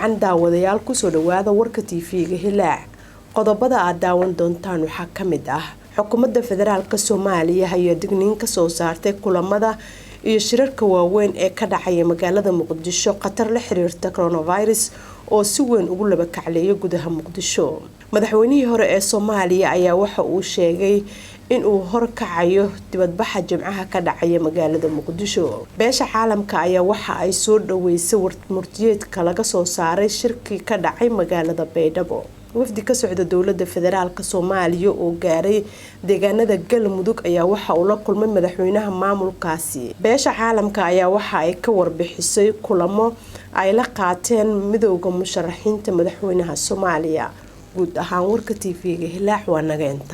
Wacan daawadayaal, kusoo dhawaada warka TV-ga Hilaac. Qodobada aad daawan doontaan waxaa ka mid ah: Xukuumadda Federaalka Soomaaliya ayaa digniin kasoo saartay kulamada iyo shirarka waaweyn ee ka dhacaya magaalada Muqdisho, khatar la xiriirta coronavirus oo si weyn ugu laba kacleeya gudaha Muqdisho. Madaxweynihii hore ee Soomaaliya ayaa waxa uu sheegay inuu horkacayo dibadbaxa Jimcaha ka dhacaya magaalada Muqdisho. Beesha caalamka ayaa waxa ay soo dhaweysay murtiyeedka laga soo saaray shirkii ka dhacay magaalada Baydhabo. Wafdi ka socda dowlada Federaalka Soomaaliya oo gaaray deegaanada Galmudug ayaa waxa uu la kulmay madaxweynaha maamulkaasi. Beesha caalamka ayaa waxa ay ka warbixisay kulamo ay la qaateen Midowda Musharaxiinta madaxweynaha Soomaaliya. Guud ahaan warka TV-ga Hilaac waa naga intaa.